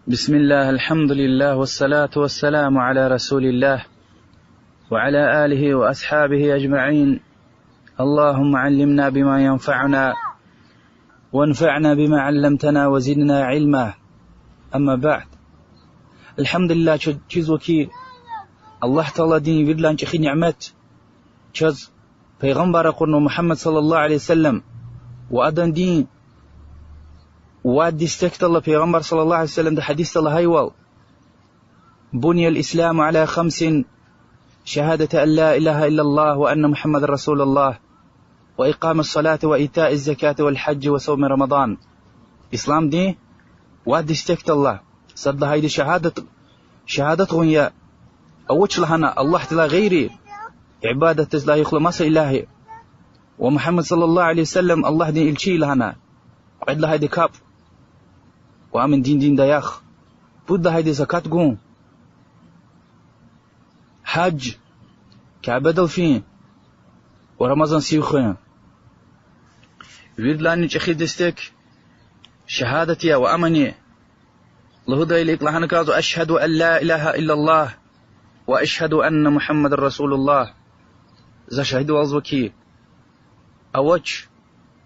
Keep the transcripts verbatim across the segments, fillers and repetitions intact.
بسم الله، الحمد لله، والصلاة والسلام على رسول الله، وعلى آله وأصحابه أجمعين. اللهم علمنا بما ينفعنا، وانفعنا بما علمتنا، وزدنا علما. أما بعد. الحمد لله, чаз чизва хьи, Аллагь Тааладин виридалай чӀехи нямет чаз пайгъамбар ракъурнава Мугьаммад صلى الله عليه وسلم, ва адан дин вад дестекдал, Пайгъамбар صلى الله عليه وسلمди гьадисда лагьайвал: بني الإسلام على خمس: شهادة أن لا إله إلا الله وأن محمدا رسول الله، وإقام الصلاة وإيتاء الزكاة والحج وصوم رمضان. Ислам дин вад дестекдал ала. Сад лагьайди шагьадат, шагьадат гъун я, авач лагьана Аллагьдилай гъейри ибадатдиз лайихлу маса илагь, ва Мугьаммад صلى الله عليه وسلم Аллагьдин илчи я лагьана. Кьвед лагьайди капӀ, ва ам я диндин даях. Пуд лагьайди закат гун, гьаж, Кябедал фин ва Рамазан сив хуьн. Виридалайни чӀехи дестек шагьадат я, ва амни лугьудайла икӀ лагьана кӀанзава: أشهد أن لا إله إلا الله وأشهد أن محمدا رسول الله. За шагьидвалзава хьи, авач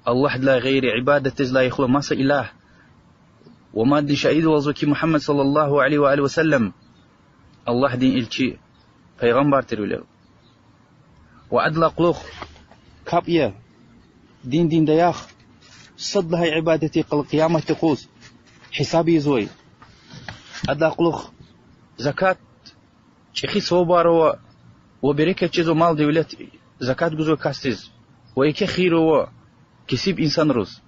Аллагьдилай гъейри ибадатдиз лайихлу маса илагь, ва мадни шагьидвалзава хьи, Мугьаммад صلى الله عليه وآله وسلم Аллагьдин илчи, пайгъамбар тирвилел. Ва адалай кьулухъ капӀ я, диндин даях, сад лагьай ибадат я, къал-, къияматдин юкъуз гьисаб ийизвай. Адалай кьулухъ закат, чӀехи савабар ава ва берекат жезва мал-девлет закат гузвай касдиз, ва еке хийир ава кесиб инсанриз.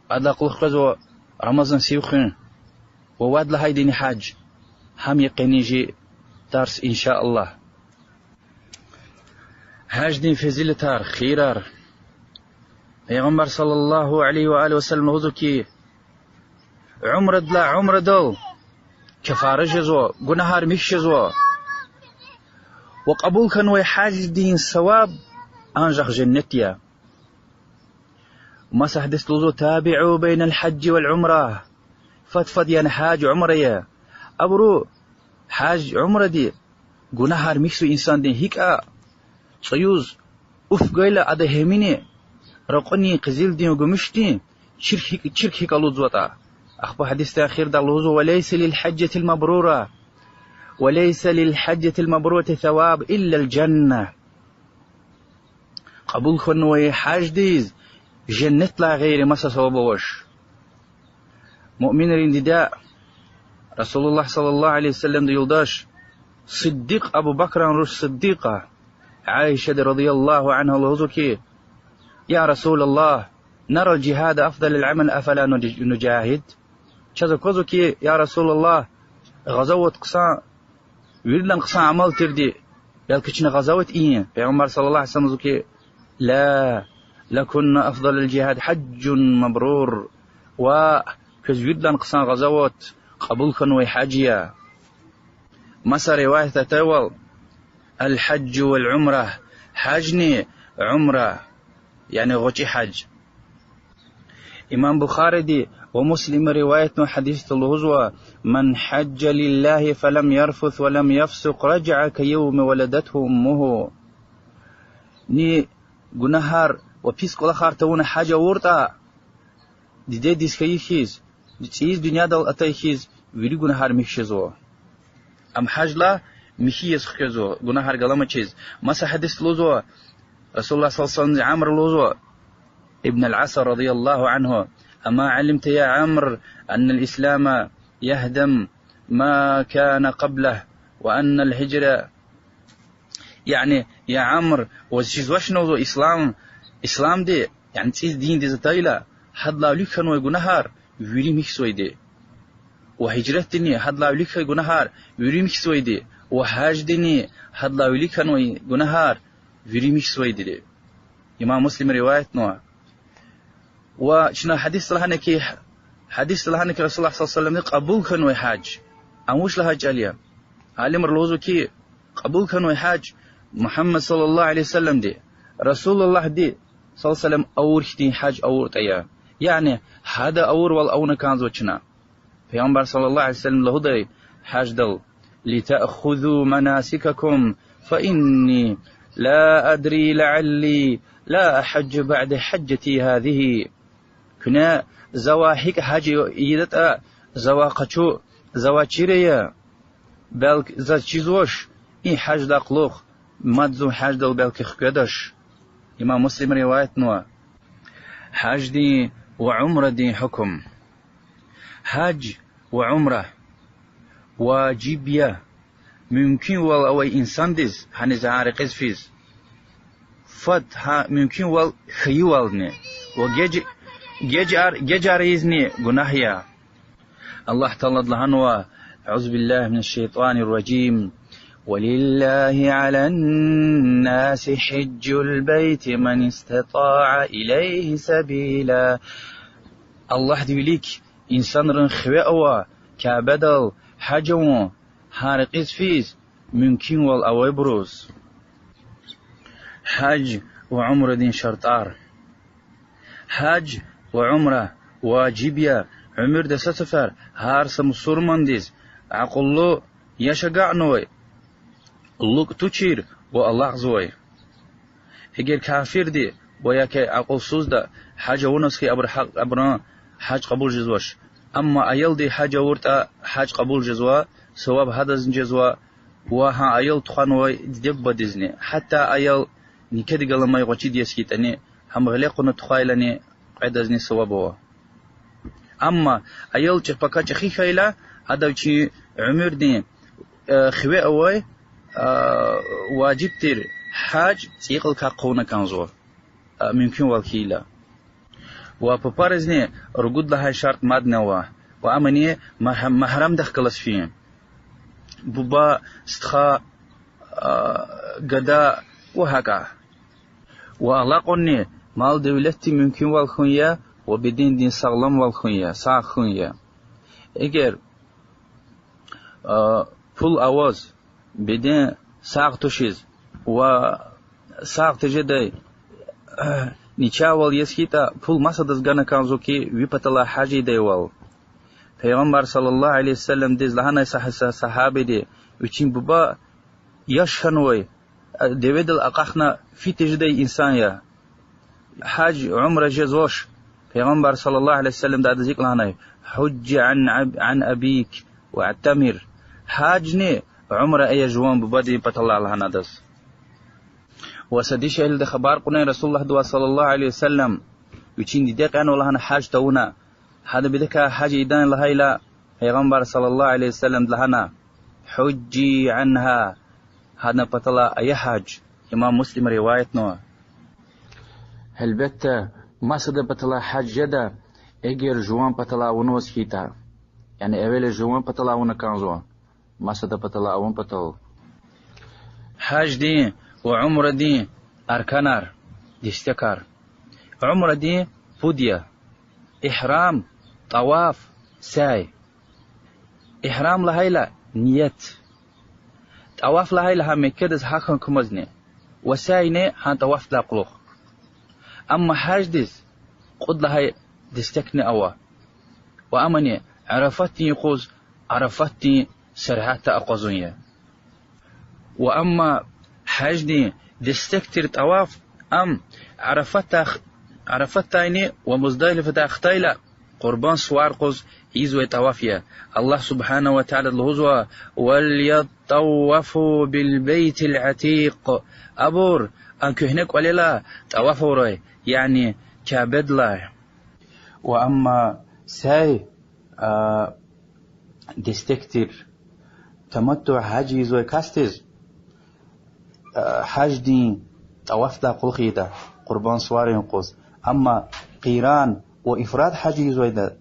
Адалай кьулухъ къвезва Рамазан сив хуьн, ва вад лагьайдини гьаж. Гьам я къенин чи тарс, إن شاء الله. Гьаждин фазилатар, хийирар. Пайгъамбар صلى الله عليه وآله وسلم лугьузва хьи, умрадилай умрадал кафара жезва, гунагьар михьи жезва. Ва кьабул хьанвай гьаждин саваб анжах женнет я. Маса гьадисда лугьузва: تابعوا بين الحج والعمرة. Фад-фад, яни гьаж, умра я. Абуру гьаж, умради гунагьар михьзава инсандин, гьикӀа цӀуз уф гайила ада гьемини ракьунин, къизилдин, гумушдин чирк гьикӀ, чирк гьикӀ алудзаватӀа. Ахпа гьадисдин эхирда лугьузва: وليس للحجة المبرورة، وليس للحجة المبرورة ثواب إلا الجنة. Кьабул хьанвай гьаждиз женнетлай гъейри маса саваб авач. Муъминрин диде, رسول الله صلى الله عليه وسلمдин юлдаш, Сиддикь Абу Бакран руш Сиддикьа, Аишади رضي الله عنها лугьузва хьи: يا رسول الله، نرى الجهاد أفضل العمل، أفلا نج-، نجاهد؟ Чаз аквазва хьи, я رسول الله, гъазават хъсан, виридалай хъсан амал тирди, белки чна гъазават ийин? Пайгъамбар صلى الله عليه وسلم лугьузва хьи: لا، لكن أفضل الجهاد حج مبرور. Ва квез виридалай хъсан гъазават кьабул хьанвай гьаж я. Маса риваятда атайвал: الحج والعمرة, гьажни умра, яни гъвечӀи гьаж. Имам Бухариди ва Муслима риваятнавай гьадисда лугьузва: من حج لله فلم يرفث ولم يفسق رجع كيوم ولدته أمه. Ни гунагьар ва пис кӀвалахар тавуна гьаж авуртӀа, дидедиз хьайи хьиз, цӀийиз дуьньядал атай хьиз, вири гунагьар михьи жезва. Ам гьаждилай михьи яз хквезва, гунагьар галамачиз. Маса гьадисда лугьузва, رسول الله صلى الله عليه وسلم Амраз лугьузва, ابن العاص رضي الله عنه: أما علمت يا عمرو أن الإسلام يهدم ما كان قبله وأن الهجرة Яни, я Амр, ваз чизвачни лугьузва, ислам, исламди, яни цӀийиз диндиз атайла, гьадалай вилик хьанвай гунагьар вири михьзавайди. Ва гьижратдини гьадалай вилик хьайи гунагьар вири михьзавайди. Ва гьаждини гьадалай вилик хьанвай гунагьар вири михьзавайди. Имам Муслима риваятнава. Ва чна гьадисда лагьана хьи, гьадисда лагьана хьи رسول الله صلى الله عليه وسلمди кьабул хьанвай гьаж. Ам вуч лагьай чӀал я? Алимри лугьузва хьи, кьабул хьанвай гьаж Мугьаммад صلى الله عليه وسلمди, رسول اللهди صلى الله عليه وسلم авур хьтин гьаж авуртӀа я. Яни гьада авурвал авуна кӀанзава чна. Пайгъамбар صلى الله عليه وسلم лугьудай гьаждал: لتأخذوا مناسككم فإني لا أدري لعلي لا أحج بعد حجتي هذه. Куьне завай гьикӀ гьаж ийидатӀа, завай къачу, завай чира я, белки заз чизвач, и гьаждин кьулухъ мад зун гьаждал белки хкведач. Имам Муслима риваятнава. Гьаждин ва умрадин гьукум. Гьаж ва умра важиб я мумкинвал авай инсандиз, гьаниз гьа рекьиз физ, фад гьа мумкинвал хьайивални, ва геж-, гежар-, гежар ийизни гунагь я. Аллагь Таалади лагьанва: أعوذ بالله من الشيطان الرجيم. ولله على الناس حج البيت من استطاع إليه سبيلا. Аллагьдин вилик инсанрин хиве ава Кябедал гьаж авун, гьа рекьиз физ мумкинвал авайбуруз. Гьаж ва умрадин шартӀар. Гьаж ва умра важиб я уьмуьрда са сефер гьар са мусурмандиз, акьуллу, яш агакьнавай, лукӀ тушир ва алакьзавай. Эгер кафирди ва я акьулсузда гьаж авуназ хьи, абурун гьа-, абурун гьаж кьабул жезвач. Амма аялди гьаж авуртӀа, гьаж кьабул жезва, саваб гьадазни жезва, ва гьа аял тухванвай диде-бубадизни, гьатта аял некӀедихъ галамай гъвечӀиди яз хьайитӀани, гьам гъиле кьуна тухвайлани, кьведазни саваб ава. Амма аял чӀехи, пака чӀехи хьайила, ада вичин уьмуьрдин, э, хиве авай, э, важиб тир гьаж цӀийи кьилелай хъувуна кӀанзава, э, мумкинвал хьайила. Ва папаризни ругуд лагьай шартӀ мадни ава, ва ам яни магь-, магьрамдихъ галаз фин. Буба, стха, а, гада ва гьакӀа. Ва алакьунни мал-девлетдин мумкинвал хьун я, ва бедендин сагъламвал хьун я, сагъ хьун я. Эгер, а, пул аваз, беден сагъ тушиз ва сагъ тежедай начагъвал яз хьайитӀа, пул масадаз гана кӀанзава хьи, ви паталай гьаж ийидайвал. Пайгъамбар صلى الله عليه وسلمдиз лагьанай са-, са-, сагьабиди: вичин буба яш хьанвай, деведал акьахна фи тежедай инсан я. Гьаж, умра жезвач. Пайгъамбар صلى الله عليه وسلمди адаз икӀ лагьанай: حج عن أب-، عن أبيك واعتمر. Гьажни умра ая жуван бубадин паталай лагьана адаз. Ва са дишегьлиди хабар кьунай Расулуллагьдивай صلى الله عليه وسلم, вичин диде кьенва лагьана гьаж тавуна. Гьадан бедекай гьаж ийидан лагьайла, Пайгъамбар صلى الله عليه وسلمди лагьана: حجي عنها. Гьадан паталай ая гьаж. Имам Муслима риваятнава. Гьелбетда, масадан паталай гьаж жеда, эгер жуван паталай авунваз хьайитӀа. Яни эвел жуван паталай авуна кӀанзава, масадан паталай авун патал. Гьаждин ва умрадин арканар, дестекар. Умрадин пуд я: игьрам, тӀаваф, сяй. Игьрам лагьайла ният. ТӀаваф лагьайла гьа Меккедиз гьахьун кумазни. Ва сяйни гьа тӀавафдилай кьулухъ. Амма гьаждиз кьуд лагьай дестекни ава. Ва амни Арафатдин юкъуз Арафатдин сергьятда акъвазун я. Ва амма гьаждин дестек тир тӀаваф, ам Арафатдай х-, Арафатдайни ва Муздалифадай хтайла, Къурбан сувар къуз ийизвай тӀаваф я. Аллагь سبحانه وتعالى лугьузва: وليطوفوا بالبيت العتيق. Абур а куьгьне кӀвалелай тӀаваф авурай, яни Кябедилай. Ва амма сяй, а, дестек тир таматтуъ гьаж ийизвай касдиз, а, гьаждин тӀавафдилай кьулухъ ийида, Къурбан суварин юкъуз. Амма къиран ва ифрад гьаж ийизвайда,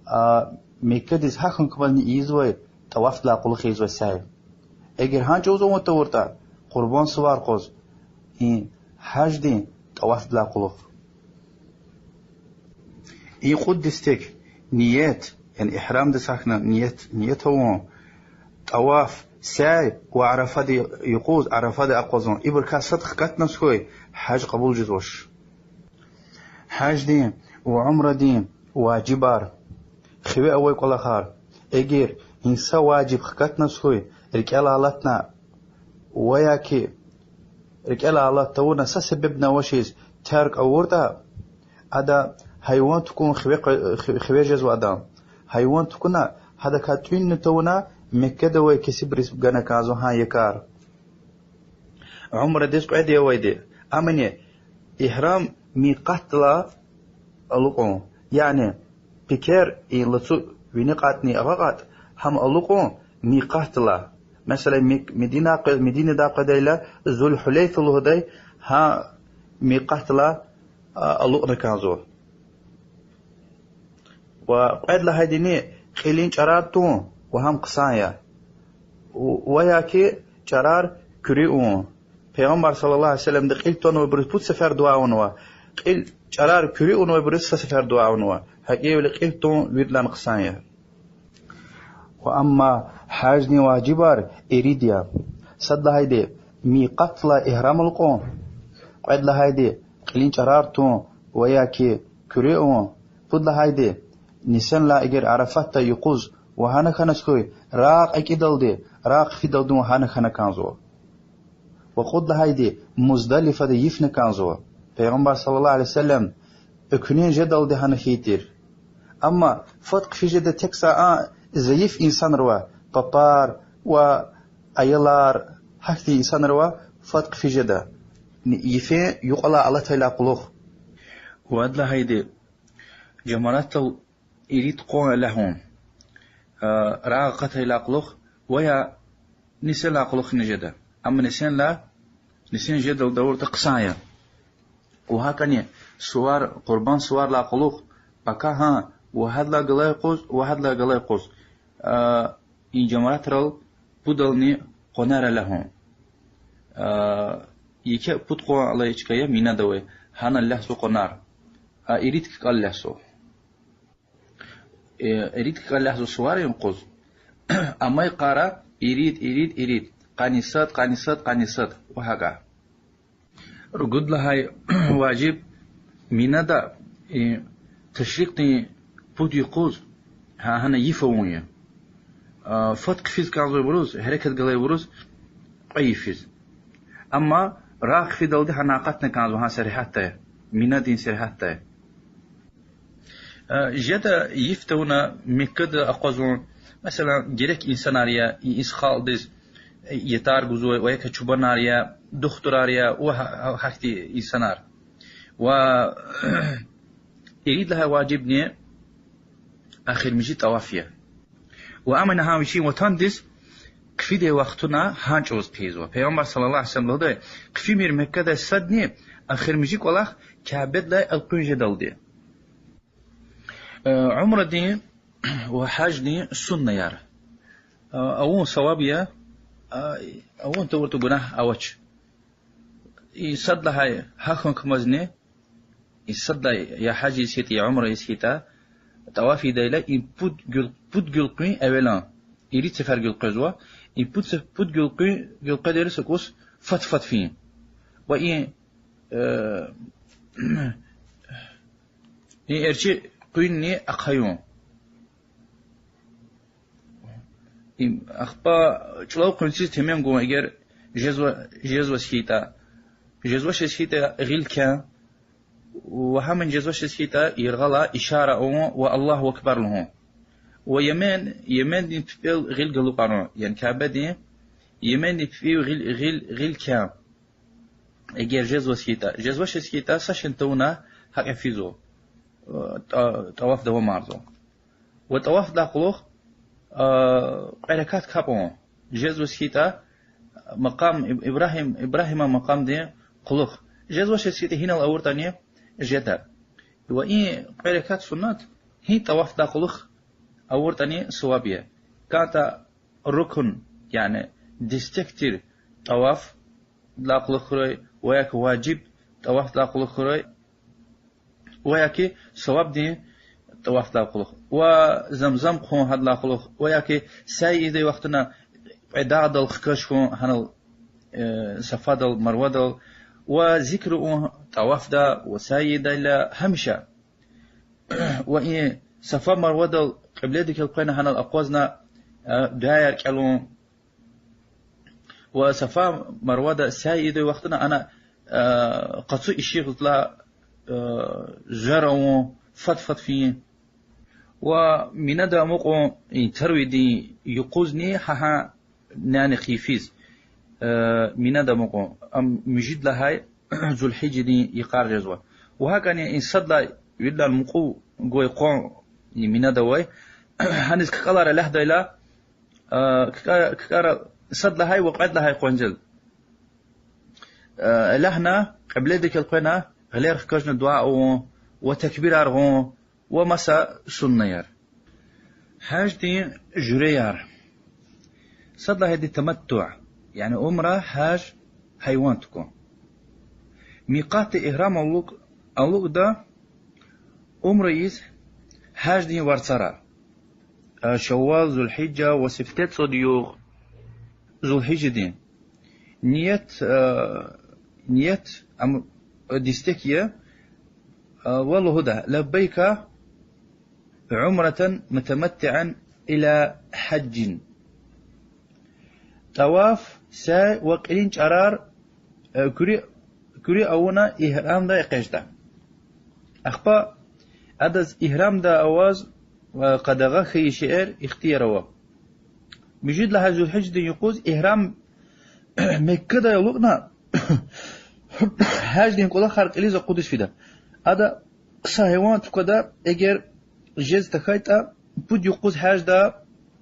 а, Меккедиз гьахьун кумазни ийизвай тӀавафдилай кьулухъ ийизвай сяй. Эгер гьа чӀавуз авун тавуртӀа, Къурбан сувар къуз, и гьаждин тӀавафдилай кьулухъ. И кьуд дестек: ният, яни игьрамдиз гьахьна ният, ният авун, тӀаваф, сяй ва Арафатдин юкъуз Арафатда акъвазун. Ибурукай сад хкатнаваз хьуй, гьаж кьабул жезвач. Гьаждин ва умрадин важибар, хиве авай кӀвалахар. Эгер инсан важиб хкатназ хьуй, рикӀелай алатна, ва я ки рикӀелай алат тавуна са себебни авачиз терк авуртӀа, ада гьайван тукӀун хиве къе-, хи-, хиве жезва адан. Гьайван тукӀуна, гьадакай тӀуьнни тавуна, Меккеда авай кесибриз гана кӀанзава гьа якӀар. Умрадиз кьвед я авайди. Амни игьрам микъатдилай алукьун. Яни пекер, и лацу вини кьатӀни агъа кьатӀ, гьам алукьун микъатдилай. Месела, Мек-, Медина къе-, Мединадай къведайла, Зул-Гьулейфа лугьудай гьа микъатдилай, а, алукьна кӀанзава. Ва кьвед лагьайдини кьилин чӀарар тун, ва гьам хъсан я. Ва я ки чӀарар куьруь авун. Пайгъамбар صلى الله عليه وسلمди кьил тунвайбуруз пуд сефер дуьа авунва, кьил, чӀарар куьруь авунвайбуруз са сефер дуьа авунва. ГьакӀ хьайила кьил тун виридалай хъсан я. Ва амма гьаждин важибар ирид я. Сад лагьайди микъатдилай игьрам алукьун, кьвед лагьайди кьилин чӀарар тун ва я ки куьруь авун, пуд лагьайди нисинлай эгер Арафатда юкъуз ва гьана хьана хьуй, рагъ акӀидалди, рагъ хъфидалди ва гьана хьана кӀанзава. Ва кьуд лагьайди Муздалифада йифна кӀанзава. Пайгъамбар صلى الله عليه وسلم экуьнин жедалди гьана хьайи тир. Амма фад хъфиз жеда тек са а зайиф инсанривай, папар ва аялар, гьахьтин инсанривай фад хъфиз жеда, йифен юкьвалай алатайла кьулухъ. Вад лагьайди жамаратдал ирид къван элягьун, а, рагъ акъатайла кьулухъ ва я нисинлай кьулухъни жеда. Амма нисинлай, нисин жедалди авуртӀа хъсан я. Ва гьакӀни сувар, къурбанд суварлай кьулухъ, пака гьа, ва гьадалай галай къуз, ва гьадалай галай къуз, а, и жамаратрал пудални къванар элягьун. А, еке пуд къван алай чка я Минада авай, гьана элягьзава къванар. А ирид кӀал элягьзава. Э, ирид кӀал элягьзава суварин къуз. Амай къара ирид, ирид, ирид. Къанни сад, къанни сад, къанни сад. Ва гьакӀа. Ругуд лагьай важиб Минада, э, ташрикьдин пуд юкъуз, гьа, гьана йиф авун я. А, фад хъфиз кӀанзавайбуруз, гьерекат галайбуруз кьве йифиз. Амма рагъ хъфидалди гьана акъатна кӀанзава гьа сергьятдай, Минадин сергьятдай. Э, жеда йиф тавуна Меккада акъвазун, месела, герек инсанар я, и-, инс халкьдиз, э, ятар гузвай, ва я ки чубанар я, духтурар я, ва гьа-, гьа-, гьахьтин инсанар. Ва ирид лагьай важибни эхиримжи тӀаваф я. Ва амни гьа вичин ватандиз хъфидай вахтунда гьа чӀавуз хъийизва. Пайгъамбар صلى الله عليه وسلم лугьудай: хъфимир Меккадай садни, эхиримжи кӀвалах Кябедилай элкъуьн жедалди. Э, умрадин ва гьаждин суннаяр. Э, авун саваб я, э, авун тавуртӀа гунагь авач. И сад лагьай гьахьун кумазни, и сад лагьай я гьаж ийиз хьайитӀа, я умра ийиз хьайитӀа, тӀаваф ийидайла и пуд гуьл-, пуд гуьлкъуьн эвелан, ирид сефер гуьлкъвезва, и пуд се-, пуд гуьлкъуьн гуьлкъведайла са кӀус фад-фад фин. Ва и, э, и эрчӀи къуьнни ахъаюн. Им, ахпа чӀулав къуьнциз темен гун, эгер жезва-, жезваз хьайитӀа. Жезвачиз хьайитӀа гъил кян, ва гьамни жезвачиз хьайитӀа яргъалай ишара авун ва الله أكبر лугьун. Ва Йемен, Йемендин пипӀел гъил галукьарун, яни Кябедин Йемендин пипӀев гъил, гъил, гъил кян. Эгер жезваз хьайитӀа, жезвачиз хьайитӀа, са шейни тавуна гьакӀ физва, тӀа-, тӀаваф давамарзава. Ва тӀавафдилай кьулухъ, а, кьве ракат капӀун. Жезваз хьайитӀа, макъам Иб-, Ибрагьим, Ибрагьиман макъамдин кьулухъ. Жезвачиз хьайитӀа, гьинал авуртӀани жеда. Ва и кьве ракат суннат гьи тӀавафдилай кьулухъ авуртӀани саваб я. КӀантӀа рукн, яни дестек тир тӀавафдилай кьулухъ хьурай, ва я ки важиб тӀавафдилай кьулухъ хьурай, ва я ки савабдин тӀавафдилай кьулухъ, ва Замзам хъун гьадалай кьулухъ, ва я ки сай ийидай вахтунда кьве дагъдал хкаж хьун гьанал, э, Сафадал, Марвадал, ва зикр авун тӀавафда ва сай ийидайла гьамиша. Ва и Сафа, Марвадал кьибледихъ элкъвена гьанал акъвазна, э, дуьаяр кӀелун. Ва Сафа Марвада сяй ийидай вахтунда ана, э, къацу ишигъзла, э, зверун, фад-фад фин. Ва Минада амукьун и тарвиядин юкъузни гьа-гьа нянихъ йифиз, э, Минада амукьун, ам муьжуьд лагьай Зулгьижжадин йикъар жезва. Ва гьакӀни и сад лагьай виридалай мукьув гвай къван и Минада авай, гьаниз ккӀалар элягьдайла, э, ккӀа-, ккӀалар сад лагьай ва кьвед лагьай къванцел, э, элягьна, кьибледихъ элкъвена, гъилер хкажна дуьа авун ва такбирар гъун ва маса суннаяр. Гьаждин жуьреяр. Сад лагьайди таматтуъ, яни умра, гьаж, гьайван тукӀун. Микъатда игьрам алукӀ-, алукӀда умра ийиз гьаждин варцара: Шаввал, Зулгьижжа ва сифте цӀуд югъ Зулгьижжадин. Ният, э, ният ам дестек я, э, ва лугьуда: لبيك عمرة متمتعا إلى حج. ТӀаваф, сяй ва кьилин чӀарар, э, куьруь, куьруь авуна игьрамда экъечӀда. Ахпа адаз игьрамда аваз, э, къадагъа хьайи шейэр ихтияр ава. Муьжуьд лагьай Зулгьижжадин юкъуз игьрам Меккадай алукӀна, гьаждин кӀвалахар кьилиз акъудиз фида. Ада са гьайван тукӀвада, эгер жез тахьайтӀа, пуд юкъуз гьажда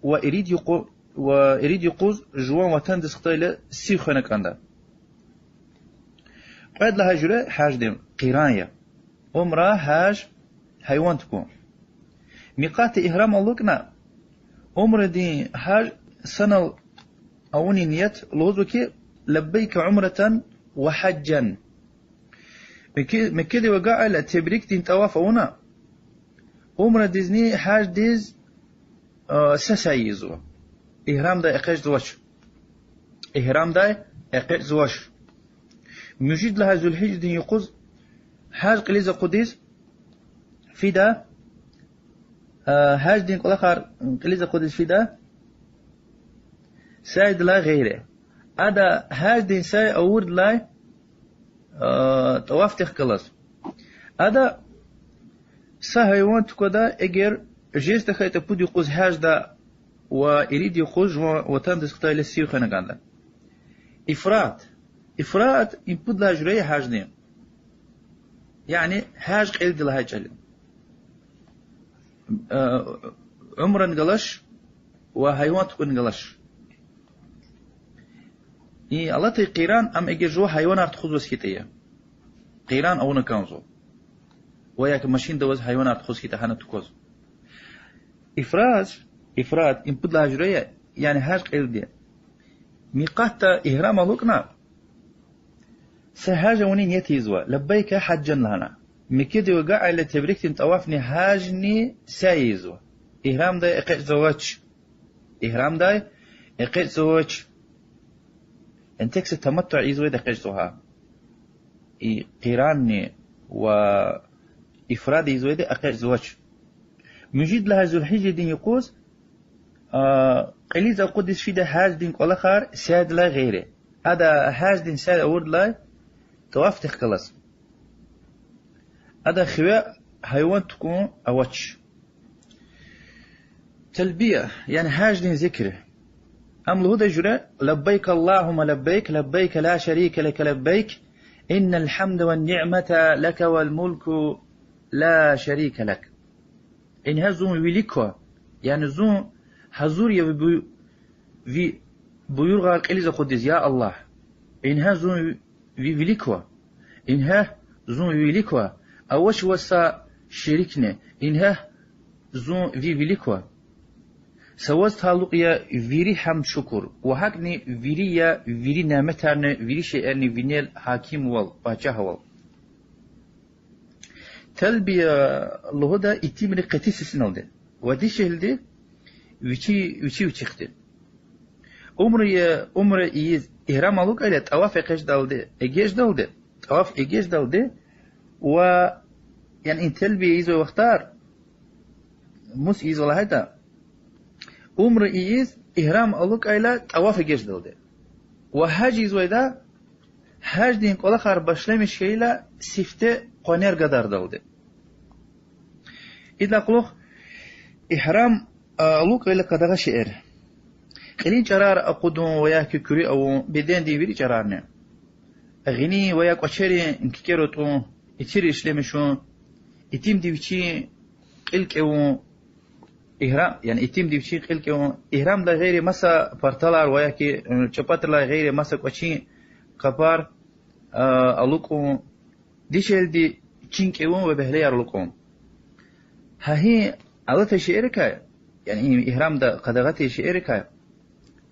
ва ирид юкъу-, ва ирид юкъуз жуван ватандиз хтайла сив хвена кӀанда. Кьвед лагьай жуьре гьаждин къиран я. Умра, гьаж, гьайван тукӀун. Микъатда игьрам алукӀна, умрадин, гьаж санал авунин ният лугьузва хьи: لبيك عمرة وحجا. Мекке-, Меккадив агакьайла тебрикдин тӀаваф авуна, умрадизни гьаждиз, а, са сяй ийизва. Игьрамдай экъечӀзавач. Игьрамдай экъечӀзавач. Муьжуьд лагьай Зулгьижжадин юкъуз гьаж кьилиз акъудиз фида, а, гьаждин кӀвалахар кьилиз акъудиз фида, сяйдилай гъейри. Ада гьаждин сяй авурдалай, а, тӀавафдихъ галаз. Ада са гьайван тукӀвада, эгер жез тахьайтӀа, пуд юкъуз гьажда ва ирид юкъуз жуван ватандиз хтайла сив хвена кӀанда. Ифрад. Ифрад им пуд лагьай жуьре я гьаждин. Яни гьаж кьилди лагьай чӀал я. Э, умрани галач ва гьайван тукӀунни галач. И алатай къиран, ам эгер жува гьайванар тухузваз хьайитӀа я. Къиран авуна кӀанзава. Ва яки машинда аваз гьайванар тухуз хьайитӀа, гьана тукӀваз. Ифрад, ифрад им пуд лагьай жуьре я, яни гьаж кьилди. Микъатда игьрам алукӀна, са гьаж авунин ният ийизва, لبيك حجا лагьана. Меккадив агакьайла тебрикдин тӀавафни гьажни сяй ийизва. Игьрамдай экъечӀзавач. Игьрамдай экъечӀзавач. Яни тек са таматтуъ ийизвайди экъечӀзава гьа. И къиранни ва ифрад ийизвайди экъечӀзавач. Муьжуьд лагьай Зулгьижжадин юкъуз, а, кьилиз акъудиз фида гьаждин кӀвалахар сяйдилай гъейри. Ада гьаждин сяй авурдалай тӀавафдихъ галаз. Ада хиве гьайван тукӀун авач. Талбия, яни гьаждин зикр. Ам лугьудай жуьре: لبيك اللهم لبيك، لبيك لا شريك لك لبيك، إن الحمد والنعمة لك والملك لا شريك لك. Ингье зун вилик ква, яни зун гьазур я ви буй-, ви буйругъар кьилиз акъудиз, я Аллагь. Ингье зун ви вилик ква. Ингье зун ви вилик ква, авач ваз са шерикни. Ингье зун ви вилик ква. Са ваз талукь я вири гьамд-шукур ва гьакӀни вири я, вири няметарни, вири шейэрни винел гьакимвал, пачагьвал. Талбия лугьуда итимри кьетӀи сесиналди ва дишегьлиди вичи, вичи-вичихъди. Умра, умра ийиз игьрам алукӀайла, тӀаваф экъечӀдалди, эгечӀдалди, тӀаваф эгечӀдалди ва, яни и талбия ийизвай вахтар, Мус ийизва лагьайтӀа, умра ийиз, игьрам алукӀайла тӀаваф эгечӀдалди. Ва гьаж ийизвайда, гьаждин кӀвалахар башламиш хьайила сифте къванер гадардалди. Идалай кьулухъ игьрам алукӀайла къадагъа шейэр: кьилин чӀарар акъудун ва яки куьруь авун, бедендин вири чӀарарни, гъилин ва я кӀвачерин кикер атӀун, итир ишлемишун, итимди вичин кьил кӀевун, игьрам, яни итимди вичин кьил кӀевун, игьрамдилай гъейри маса парталар ва яки, э, чӀапӀатрилай гъейри маса кӀвачин къапар, э, алукӀун, дишегьлиди чин кӀевун ва бегьлеяр алукӀун. Гьа и алатай шейэрикай, яни и игьрамда къадагъа тир шейэрикай,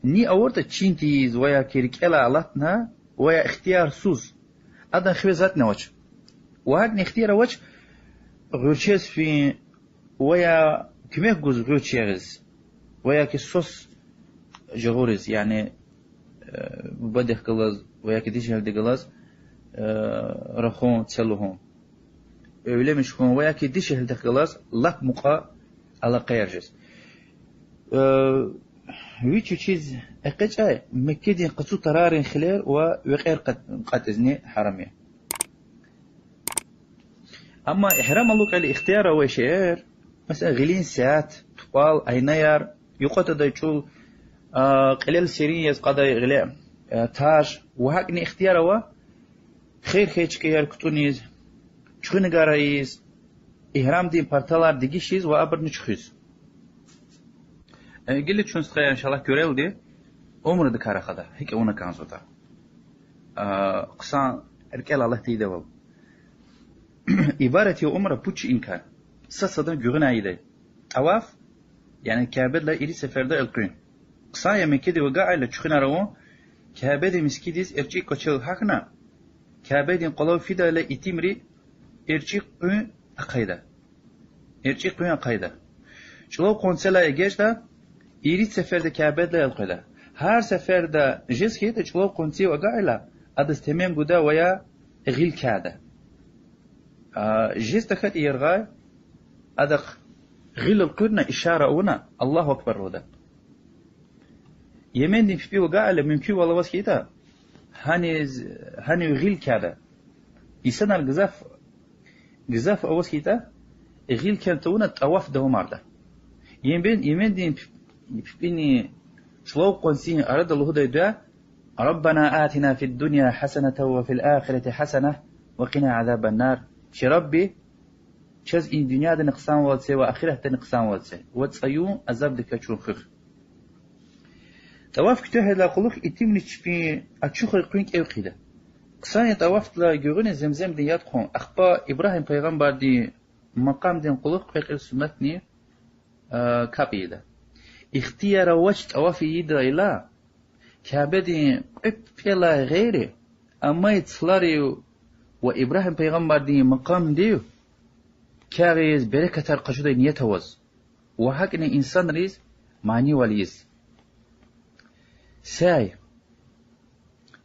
ни авуртӀа чин тийиз ва яки рикӀелай алатна ва я ихтиярсуз, адан хиве затӀни авач. Ва гьакӀни ихтияр авач гъуьрчез фин ва я куьмек гуз гъуьрч ягъиз, ва яки свас жагъуриз, яни, э, бубадихъ галаз ва яки дишегьлидихъ галаз, э, рахун, це лугьун, эвленмиш хьун ва яки дишегьлидихъ галаз лап мукьва алакъаяр жез. Э, вич-вичиз экъечӀай Меккедин къацу тарарин хилер ва векьер кьат-, кьатӀизни гьарам я. Амма игьрам алукӀайла ихтияр авай шейэр, месела, гъилин сят, тупӀал, айнаяр, юкьва твадай чӀул, а, кьилел серин яз кьадай гъиле, а, таж, ва гьакӀни ихтияр ава хер хьайи чкаяр кутӀуниз, чуьхуьнагар ийиз, игьрамдин парталар дегишиз ва абурни чуьхуьз. Э, гила чун, стхаяр, иншаллагь, куьрелди умрадикай рахада, гьикӀ авуна кӀанзаватӀа. А, хъсан рикӀелай алат тийидайвал. Ибарат я умра пуд шейиникай. Сад садан гуьгъуьнай ийидай. ТӀаваф, яни Кябедилай ирид сеферда элкъуьн. Хъсан я Меккедив агакьайла чуьхуьнар авун, Кябедин мискӀиндиз эрчӀи кӀвачел гьахьна, Кябедин къвалав фидайла итимри эрчӀи къуьн ахъайда. ЭрчӀи къуьн ахъайда. ЧӀулав къванцелай эгечӀда, ирид сеферда Кябедилай элкъведа. Гьар сеферда жез хьайитӀа, чӀулав къванцив агакьайла, адаз темен гуда ва я гъил кяда. А, жез тахьайтӀа яргъай, адахъ гъил элкъуьрна, ишара авуна, Аллагьу акбар лугьуда. Йемендин пипӀив агакьайла, мумкинвал аваз хьайитӀа, гьаниз, гьанив гъил кяда. Инсанар гзаф, гзаф аваз хьайитӀа, гъил кян тавуна тӀаваф давамарда. Йемен-, Йемендин пи-, пипӀини чӀулав къванцин арада лугьудай дуьа: ربنا آتنا في الدنيا حسنة وفي الآخرة حسنة وقنا عذاب النار. Чи Рабби, чаз и дуьньядани хъсанвал це ва ахиратдани хъсанвал це, ва цӀаюн азабдикай чун хуьх. ТӀаваф куьтягьайдалай кьулухъ итимри чпин ачухрин къуьн кӀев хъийида. Хъсан я тӀавафдилай гуьгъуьна Земземдин яд хъун, ахпа Ибрагьим пайгъамбардин макъамдин кьулухъ кьве кьил суннатни, а, капӀ ийида. Ихтияр авач тӀаваф ийидайла, Кябедин кьве пипӀелай гъейри, амай цларив ва Ибрагьим пайгъамбардин макъамдив кягъиз берекатар къачудай ният аваз, ва гьакӀни инсанриз манийвал ийиз. Сяй.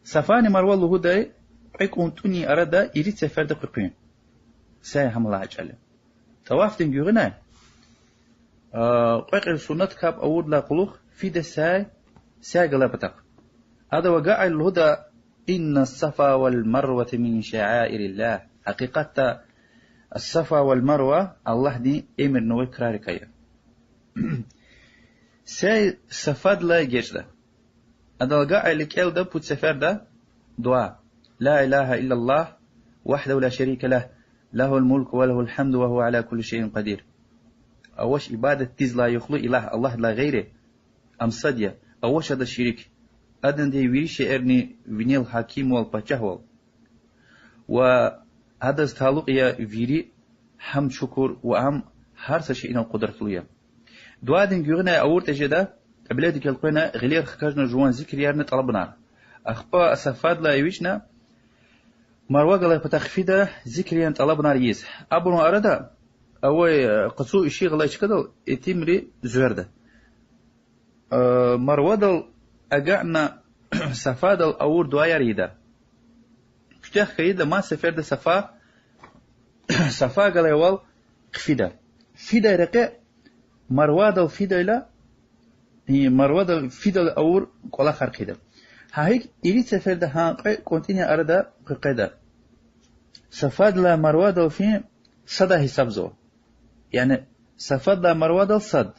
Сафани Марва лугьудай кьве кӀунтӀунин арада ирид сеферда къекъуьн. Сяй гьамалай гьа чӀал я. ТӀавафдин гуьгъуьнай, а, кьве кьил суннат капӀ авурдалай кьулухъ фида сяй, сяй галай патахъ. Адав агакьайла лугьуда: إن الصفا والمروة من شعائر الله. Гьакъикъатда Сафа ва Марва Аллагьдин эмирнавай крарикай я. Сяй Сафадилай эгечӀда. Адал агакьайла кӀелда пуд сеферда дуьа: لا إله إلا الله وحده لا شريك له، له الملك وله الحمد وهو على كل شيء قدير. Авач ибадатдиз лайихлу илагь Аллагьдилай гъейри, ам сад я, авач адаз шерик. Аданди я вири шейэрни винел гьакимвал, пачагьвал. Ва адаз талукь я вири гьамд-шукур ва ам гьар са шейинал къудратлу я. Дуьадин гуьгъуьнай авуртӀа жеда, кьибледихъ элкъвена, гъилер хкажна жуван зикриярни тӀалабунар. Ахпа Сафадилай эвичӀна, Марва галай патахъ фида, зикриярни тӀалабунар ийиз. Абурун арада авай, э, къацу ишигъ алай чкадал итимри зверда. Э, Марвадал агакьна Сафадал авур дуьаяр ийида. Куьтягь хьайидалай мад сеферда Сафа, Сафа галайвал хъфида. Фидай рекье Марвадал фидайла, и, Марвадал фидайла авур кӀвалахар хъийида. Гьа гьикӀ ирид сеферда гьа кьве кӀунтӀунин арада къекъведа. Сафадилай Марвадал фин садай гьисабзава. Яни Сафадилай Марвадал сад,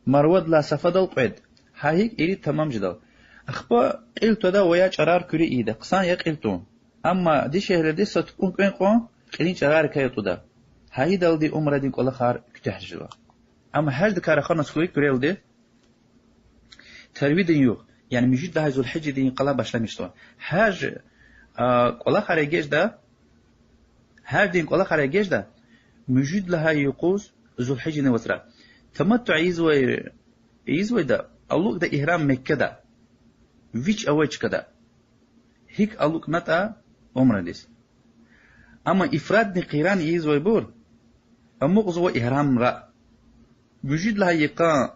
Марвадилай Сафадал кьвед. Гьа гьикӀ ирид тамам жедал. Ахпа кьил твада ва я чӀарар куьруь ийида, хъсан я кьил тун. Амма дишегьлиди са тупӀун кӀвенкӀ кьван кьилин чӀарарикай атӀуда. Гьа идалди умрадин кӀвалахар куьтягь жезва. Амма гьаждикай раханваз хьуй куьрелди тарвиядин югъ, яни муьжуьд лагьай Зулгьижжадин къала башламишзава. Гьаж, а, кӀвалахар эгечӀда, гьаждин кӀвалахар эгечӀда муьжуьд лагьай юкъуз Зулгьижжадин вацра. Таматтуъ ийизвай, ийизвайда алукӀда игьрам Меккада, вич авай чкада, гьикӀ алукӀнатӀа умрадиз. Амма ифрадни къиран ийизвайбур амукьзава игьрамра. Муьжуьд лагьай йикъан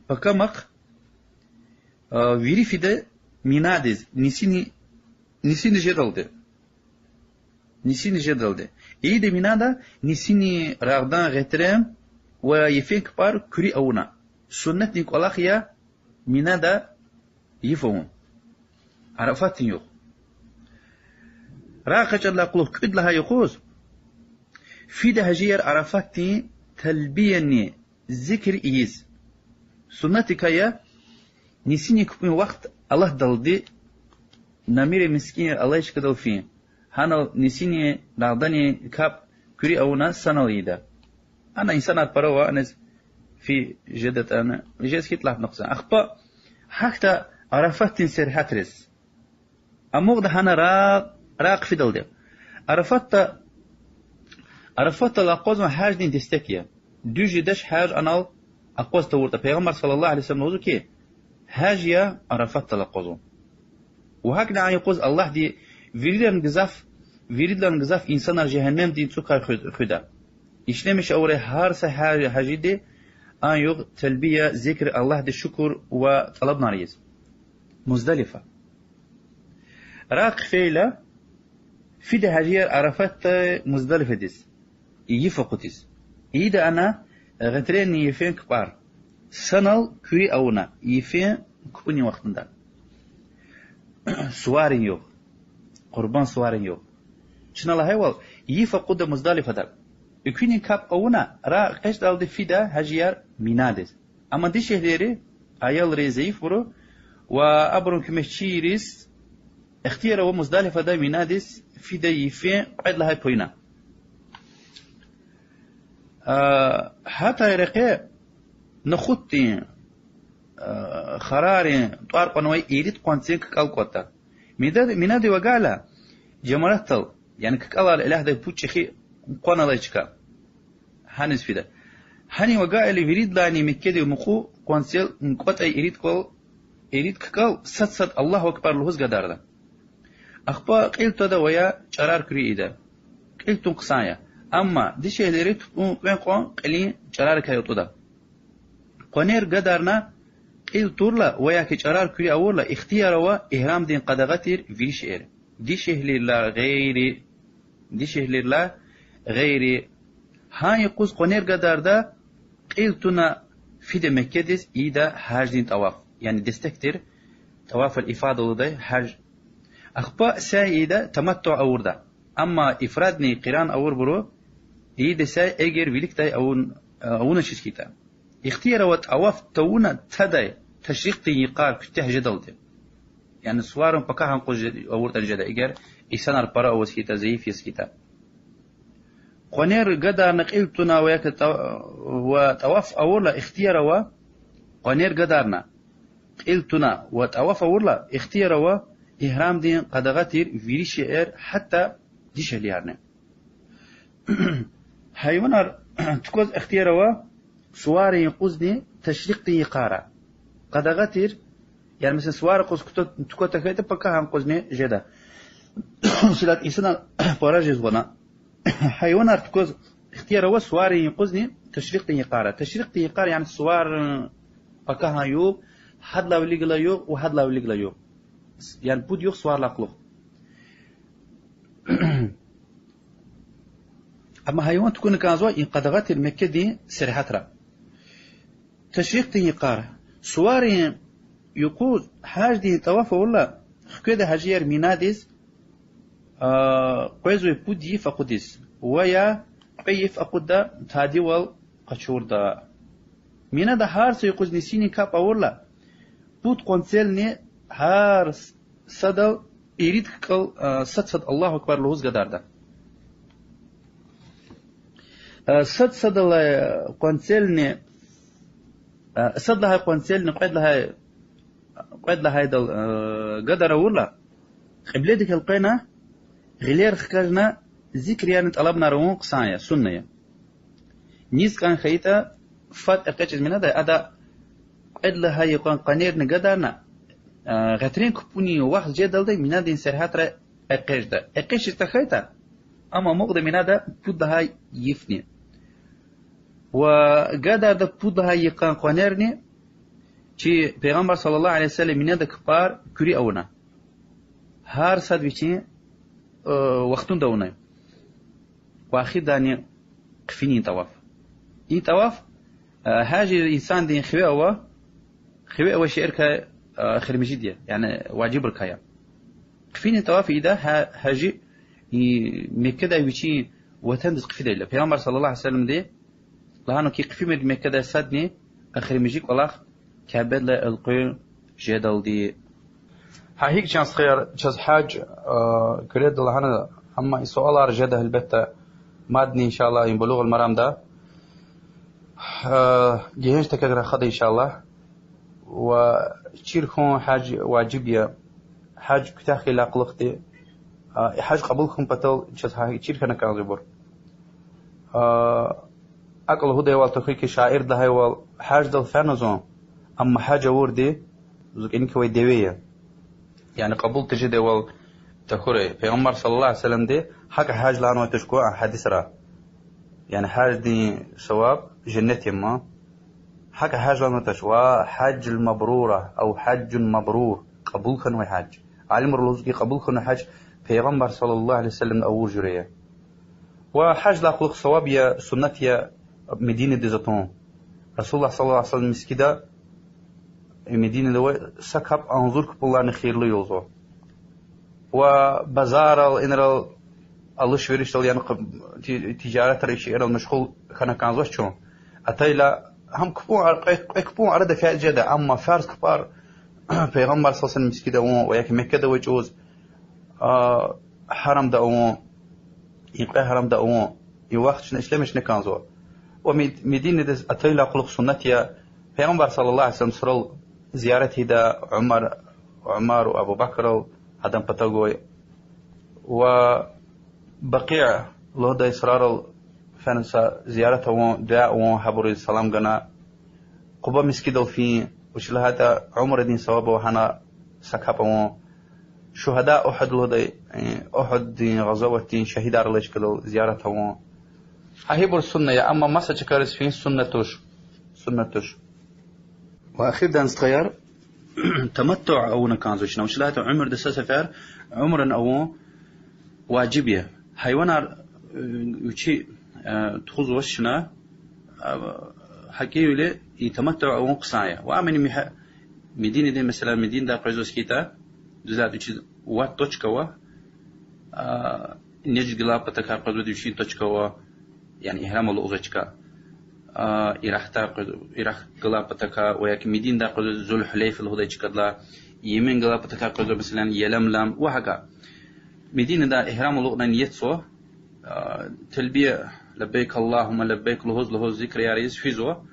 пакамахъ, а, вири фида Минадиз, нисини, нисини жедалди. Нисини жедалди. Ийида Минада нисини рагъдан, гъетрен ва йифен кпӀар куьруь авуна. Суннатдин кӀвалах я Минада йиф авун Арафатдин югъ. Рагъ экъечӀайдалай кьулухъ кӀуьд лагьай юкъуз фида гьажияр Арафатдин талбияни зикр ийиз. Суннатдикай я нисини кпӀунин вахт алатдалди Намира мискӀин алай чкадал фин, гьанал нисини рагъдани капӀ куьруь авуна санал ийида. Ана инсанар пара ава, аниз физ жедатӀани, жез хьайитӀа лагьана хъсан. Ахпа гьахьда Арафатдин сергьятриз. Амукьда гьана рагъ, рагъ фидалди. Арафатда, Арафатдал акъвазун гьаждин дестек я. Дуьз жедач гьаж анал акъваз тавуртӀа. Пайгъамбар صلى الله عليه وسلم лугьузва хьи, гьаж я Арафатдал акъвазун. Ва гьакӀни а юкъуз Аллагьди виридалайни гзаф, виридалайни гзаф инсанар жегьеннемдин цӀукай хуь-, хуьда. Ишлемиш авурай гьар са гьа-, гьажиди а югъ талбия, зикр, Аллагьдиз шукур ва тӀалабунар ийиз. Муздалифа. Рагъ хъфейла, фида гьажияр Арафатдай Муздалифадиз, йиф акъудиз. Ийида ана гъетренни йифен кпӀар санал куьруь авуна, йифен кпӀунин вахтунда. Суварин югъ, Къурбанд суварин югъ. Чна лагьайвал, йиф акъудда Муздалифада. Экуьнин капӀ авуна, рагъ экъечӀдалди фида гьажияр Минадиз. Амма дишегьлийри, аялри, зайифбуру ва абурун куьмекчийриз ихтияр ава Муздалифадай Минадиз фидай йифен кьвед лагьай паюна. А, гьатай рекье нахутдин, а, харарин тӀвар кьванвай ирид къванцин ккӀал кӀватӀда. Минад-, Минадив агакьайла, жамаратдал, яни ккӀалар Илагьдай пуд чӀехи къван алай чка, гьаниз фида. Гьанив агакьайла, виридалайни Меккедив мукьув къванцел кӀватӀай ирид ккӀал, ирид ккӀал сад-сад Аллагьу акбар лугьуз гадарда. Ахпа кьил твада ва я чӀарар куьруь ийида. Кьил тун хъсан я. Амма дишегьлийри тупӀун кьвен кьван кьилин чӀарарикай атӀуда. Къванер гадарна кьил турла ва я хьи чӀарар куьруь авурла, ихтияр ава игьрамдин къадагъа тир вири шейэр, дишегьлийрилай гъейри, дишегьлийрилай гъейри. Гьа юкъуз къванер гадарда, кьил туна, фида Меккедиз, ийида гьаждин тӀаваф, яни дестек тир тӀаваф аль-ифада лугьудай гьаж. Ахпа сяй ийида таматтуъ авурда. Амма ифрадни къиран авурбуру ийида сяй, эгер виликдай авун-, авуначиз хьайитӀа. Ихтияр ава тӀаваф тавуна тадай ташрикьдин йикъар куьтягь жедалди. Яни суварин пакагьан юкъуз же-, авуртӀани жеда, эгер инсанар пара аваз хьайитӀа, зайиф яз хьайитӀа. Къванер гадарна кьил туна ва я тӀа-, ва тӀаваф авурла ихтияр ава, къванер гадарна кьил туна ва тӀаваф авурла ихтияр ава игьрамдин къадагъа тир вири шейэр, гьатта дишегьлиярни. Гьайванар тукӀваз ихтияр ава суварин юкъузни ташрикьдин йикъара. Къадагъа тир, яни, месела, суварин юкъуз куту-, тукӀваз тахьайтӀа, пакагьан юкъузни жеда. Силат инсанар пара жезвана. Гьайванар тукӀваз ихтияр ава суварин юкъузни ташрикьдин йикъара. Ташрикьдин йикъар, яни суварин пакагьан югъ, гьадалай вилик галай югъ ва гьадалай вилик галай югъ. Яни пуд югъ суварилай кьулухъ. Амма гьайван тукӀуна кӀанзава и къадагъа тир Меккедин сергьятра. Ташрикьдин йикъар. Суварин юкъуз гьаждин тӀаваф авурла, хкведа гьажияр Минадиз, а, къвезвай пуд йиф акъудиз, ва я кьве йиф акъудда, тадивал къачурда. Минада гьар са юкъуз нисинин капӀ авурла, пуд къванцелни гьар с-, садал ирид кӀал, а, сад-сад Аллагьу акбар лугьуз гадарда. А, сад-садалай къванцелни, а, сад лагьай къванцелни кьвед лагьай, кьвед лагьайдал, а, гадар авурла, кьибледихъ элкъвена, гъилер хкажна, зикрарни тӀалабунар авун хъсан я, сунна я. Низ кӀан хьайитӀа, фад экъечӀиз Минадай, ада кьвед лагьай йикъан къванерни гадарна, а, гъетрен капӀунин вахт жедалди Минадин сергьятра экъечӀда. ЭкъечӀиз тахьайтӀа, ам амукьда Минада пуд лагьай йифни. Ва гадарда пуд лагьай йикъан къванерни, чи Пайгъамбар صلى الله عليه وسلم Минада кпӀар куьруь авуна. Гьар сад вичин, э, вахтунда авунай. Ва эхирдани хъфинин тӀаваф. И тӀаваф, э, гьажи инсандин хиве ава, хиве авай шейэрикай, э, эхиримжиди я, яни важибрикай я. Хъфинин тӀаваф ийида гьа-, гьажи, и, Меккадай вичин ватандиз хъфидайла. Пайгъамбар صلى الله عليه وسلمди лагьанва хьи, хъфимир Меккадай садни эхиримжи кӀвалах Кябедилай элкъуьн жедалди. Гьа икӀ, чан стхаяр, чаз гьаж, а, куьрелди лагьана, амма и суалар жеда, гьелбетда, мадни, إن شاء الله, и Булугъул Марамда, а, гегьенш текег рахада, إن شاء الله. Ва чир хьун гьаж важиб я, гьаж куьтягь хьайила кьулухъди, а, и гьаж кьабул хьун патал чаз гьа-, чир хьана кӀанзавайбур. А, акӀ лугьудайвал тахьуй хьи, шаирди лагьайвал, гьаждал фена зун, амма гьаж авурди зун кӀаник квай деве я. Яни кьабул тежедайвал тахьурай. Пайгъамбар صلى الله عليه وسلمди гьакӀ гьаж лагьанвай туш кван гьадисра. Яни гьаждин саваб женнет я ман. ГьакӀ гьаж лагьанвай туш, ва حجة مبرورة أو حج مبرور, кьабул хьанвай гьаж. Алимри лугьузва хьи, кьабул хьанвай гьаж Пайгъамбар صلى الله عليه وسلمди авур жуьре я. Ва гьаждилай кьулухъ саваб я, суннат я Мединадиз атун. رسول الله صلى الله عليه وسلم мискӀинда, Мединада авай са капӀ агъзур кпӀунилайни хийирлу я лугьузва. Ва базаррал, инрал, алиш-веришдал, яни къ-, ти-, тижаратра, и шейэрал машгъул хьана кӀанзавач чун. Атайла, гьам кпӀун ар-, кьве, кьве кпӀун арада фейиз жеда, амма фарз кпӀар Пайгъамбар صلى الله عليه وسلم мискӀинда авун ва я хьи Меккада авай чӀавуз, а, гьарамда авун, и кьве гьарамда авун, и вахт чна ишлемишна кӀанзава. Ва Мед-, Мединадиз атайла кьулухъ суннат я Пайгъамбар صلى الله عليه وسلم сурал зиярат ийида, Умар, Умар ва Абу Бакрал, адан патав гвай. Ва Бакъи лугьудай сурарал фена са зиярат авун, дуьа авун, гьабуруз салам гана. Къуба мискӀиндал фин, вучиз лагьайтӀа умрадин саваб ава гьана са капӀ авун. Шугьада Угьуд лугьудай, э, Угьуддин гъазаватдин шагьидар алай чкадал зиярат авун. Гьа ибур сунна я, амма маса чкайриз фин сунна туш. Сунна туш. Ва эхирдани, стхаяр, таматтуъ авуна кӀанзава чна, вучиз лагьайтӀа уьмуьрда са сефер умра авун важиб я. Гьайванар, э, вичи, э, тухузвач чна, э, гьакӀ хьайила и таматтуъ авун хъсан я. Ва амни Мединадин, месела, Мединадай къвезваз хьайитӀа, дуьз лагьайтӀа, вичиз вад точка ава, а, Нажд галай патахъай къвезвайди вичин точка ава, яни игьрам алукӀзавай чка. А, Ирахдай къвез-, Ирах галай патахъай ва яки Мединадай къвезвайди Зул-Гьулейфа лугьудай чкадилай, Йемен галай патахъай къвезва, месела, Яламлам ва гьакӀа. Мединадай игьрам алукӀна ниятзава, а, талбия, لبيك اللهم لبيك лугьуз-лугьуз, зикраяр ийиз физва,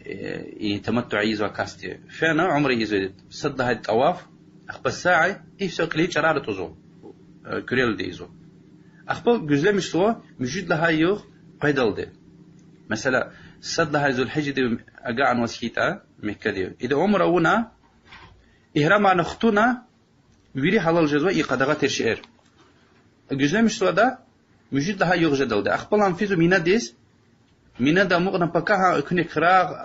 э, и таматтуъ ийизвай касди. Фена умра ийизва, сад лагьай тӀаваф, ахпа саъй, и всё, кьилин чӀарар атӀузва, э, куьрелди ийизва. Ахпа гуьзлемишзава муьжуьд лагьай югъ къведалди. Месела, сад лагьай Зул-Гьижжади агакьнаваз хьайитӀа Меккадив, ида умра авуна, игьрамарни хтӀунна, вири гьалал жезва и къадагъа тир шейэр. Гуьзлемишзава ада муьжуьд лагьай югъ жедалди. Ахпа лагьана физва Минадиз. Минада амукьна пака гьа экуьнахъ рагъ,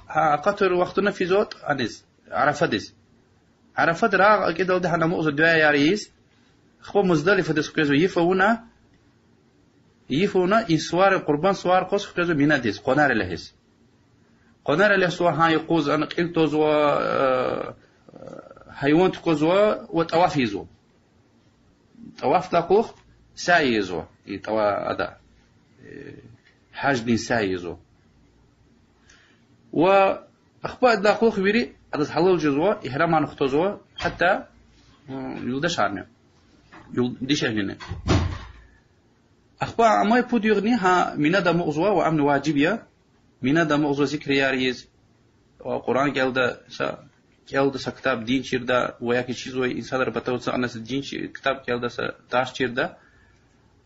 гьа акъатур вахтунда физва аниз, Арафадиз. Арафада рагъ акӀидалди гьана амукьзава дуьаяр ийиз. Ахпа Муздалифадиз хквезва йиф авуна, йиф авуна, и суварин, къурбанд сувар къваз хквезва Минадиз, къванерилай гьиз. Къванар алесва гьа юкъуз, ана кьил твазва, э, гьайван тукӀвазва ва тӀаваф ийизва. ТӀавафдилай кьулухъ сай ийизва. И тӀава-, ада, э, гьаждин сай ийизва. Ва ахпа адалай кьулухъ вири адаз гьалал жезва, игьрамар хтанзава, гьатта, м, юлдашарни, юл-, дишегьлини. Ахпа амай пуд югъни гьа Минада амукьзава ва амни важиб я. Минада амукьзава, зикрияр ийиз, ва Къуръан кӀелда са, кӀелда са ктаб, дин чирда, ва яки чизвай инсанрин патав ацукьна са дин чи-, ктаб кӀелда, са тарс чирда.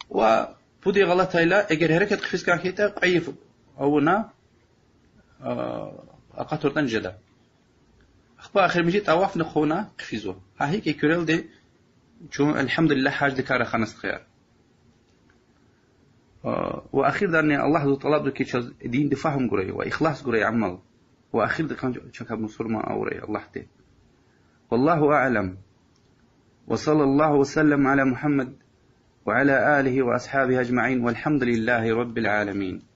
Ва пуд югъ алатайла, эгер гьерекат хъфиз кӀан хьайитӀа, кьве йиф авуна, а, акъатайтӀани жеда. Ахпа эхиримжи тӀавафни хъувуна хъфизва. Гьа икӀ куьрелди чун, альгьамдулиллагь, гьаждикай рахана, стхаяр. А, ва эхирдани Аллагьдивай тӀалабзава хьи, чаз динди фагьум гурай ва ихлас гурай амал. Ва эхирдикай чакай мусурман авурай Аллагьди. والله أعلم. وصلى الله وسلم على محمد وعلى آله وأصحابه أجمعين، والحمد لله رب العالمين.